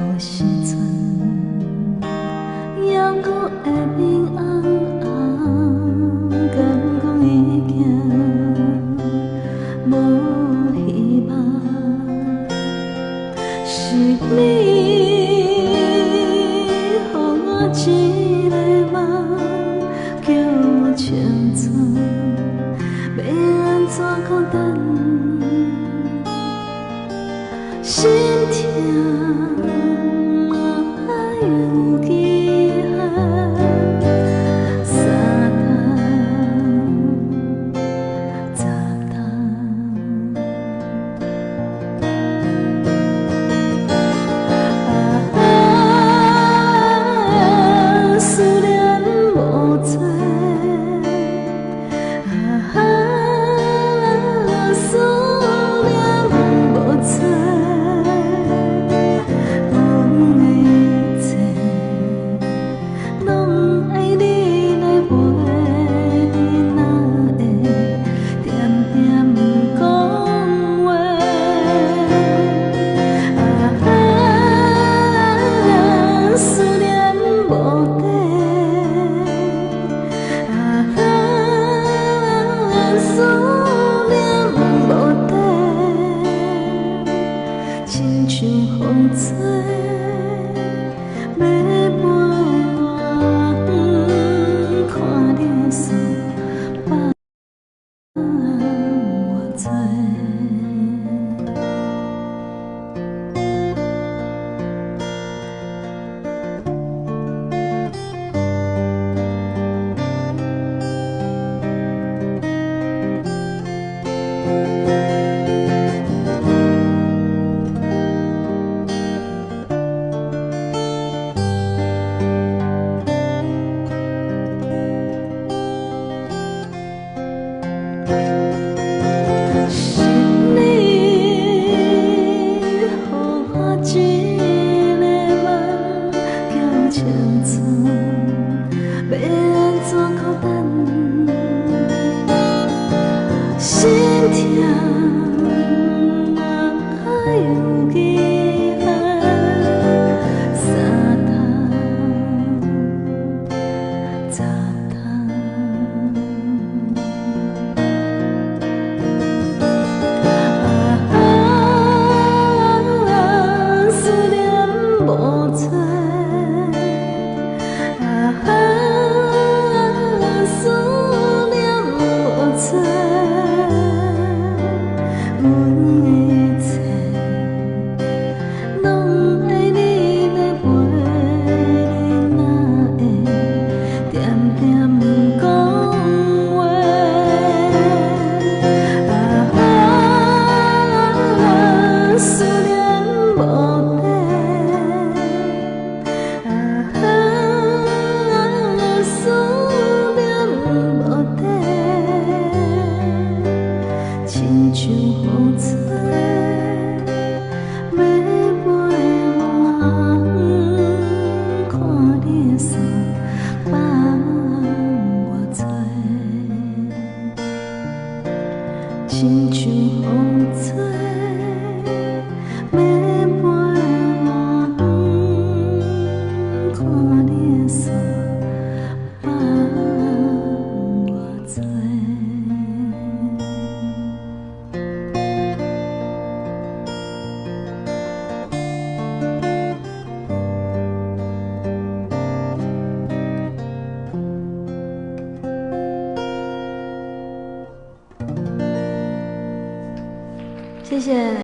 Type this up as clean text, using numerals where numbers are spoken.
有時陣，猶閣會面紅紅，敢講已經無希望。是你予我一个夢叫青春，欲按怎閣等？心痛嘛有期限，三冬十冬。啊，思念無找，啊，思念無找，阮的一切攏愛你來陪，你哪會恬恬講話？啊，思念無底，啊，思念無底，親像風吹，欲飛偌遠，看你的相放我做。是你予我一个夢叫青春，欲按怎閣等？心痛嘛有期限，三冬十冬。啊，思念無找，啊，思念無找，阮的一切攏愛你來陪，你哪會恬恬講話？啊，思念無底，啊，思念無底，親像風吹，欲飛偌遠，看你的相放我做。親像風吹，欲飛偌遠，看你的相放我做。謝謝。